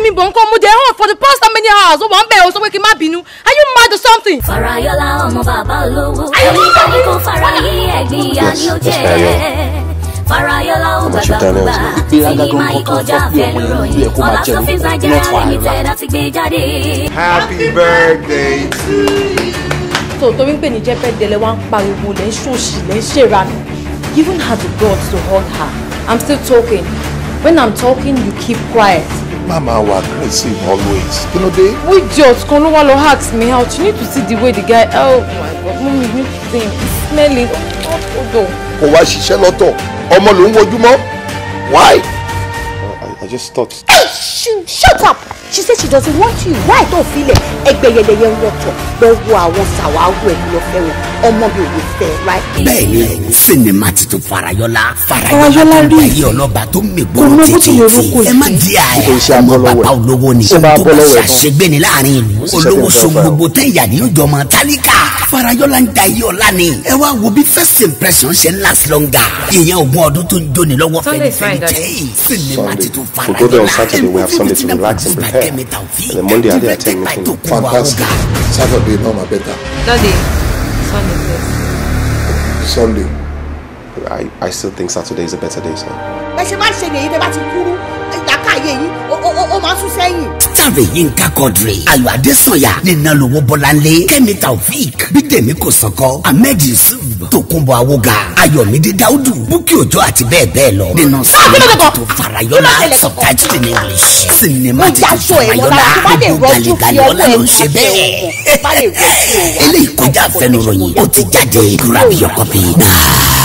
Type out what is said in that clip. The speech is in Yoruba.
mi bọ̀ nǹkan mo jẹ́ hàn for the past how many hours ó wà ń bẹ̀ ó sọ pé kí n má bínú. Are you mad or something? Farayọlá ọmọ bàbá olówó. Ẹni tó ní kó fara yí ẹ̀gbin ìyá ni ó jẹ́. Farayọlá ó gbàgbàgbà. Sinimá ìkọjá àfẹnuròyìn. Ọlá Films Nigeria Limited àti gbé jáde. Happy birthday to you. So torí ń pè ní jẹ́ birthday lẹ wá ń pariwo lẹ́ ń ṣòṣì lẹ́ ń ṣèrànù. You even had the guts to hug her. I'm still talking. When I'm talking, you keep quiet. Mama wa aggressive always. Kí ló dé? Idiot kan ló wá lọ ask me out. You need to see the way the guy. Oh my God, mommy, you need to see him. He's smelling. Oh, Kò wá ṣiṣẹ́ lọ́tọ̀. Ọmọ ló ń wojú mọ́. Why? I just thought. Hey, shut up! She said she doesn't want you. Why tó filẹ̀ ẹgbẹ̀yẹlẹyẹ ń wọ̀tọ̀ lọ́wọ́ àwọn sàwáwù ẹ̀ ló fẹ́ wọn ọmọ mi ò lè fẹ́ right. Bẹ́ẹ̀ni, sinimá titun Farayọlá Farayọlá rí ayé ọlọ́ba tó mègbòrò títí ẹ má di àyà ọmọ bàbá olówó ni tó bá ṣàṣegbè ní láàrin ìlú olówó so gbogbo tẹ́ ìyá ní ìjọ ọmọ tálíkà. Farayọlá ń da ayé ọlá ni ẹ wá wo bí first impression ṣe ń last longer ìyẹn ogún ọdún tó ń jóni lọ́wọ́ fẹ́nifẹ́ni jẹ́ sinimá titun We go there on Farayọlá. Saturday, we have Sunday to relax and prepare. And then Monday, I attend meeting. Fantastic. Saturday náà ma better. Daddy, Sunday please. Sunday. I still think Saturday is a better day, sir. Bẹ́ẹ̀ ṣe máa ń ṣe nìyí tẹ́ bá ti kúrú ìdákàyè yìí ó máa ń sún sẹ́yìn. Starring Yinka Quadri, Ayọ̀ Adésànyà, Nínàlówó Bọ́láńlé, Kẹ́mi Taofik, Bídèmí Kòsọ́kọ́, Ahmed Yusuf, Tòkunbọ̀ Awoga, Ayọ̀mídé Dáúdù, Búkì Òjó àti bẹ́ẹ̀ bẹ́ẹ̀ lọ. Nínú sinimá tuntun Farayọlá, subtitled in English. Sinimá tuntun Farayọlá, gbogbo gàlígàlí ọlá ló ń ṣe bẹ́ẹ̀. Eléyìí kọjá àfẹnuròyìn, ó ti jáde. Grab your copy now.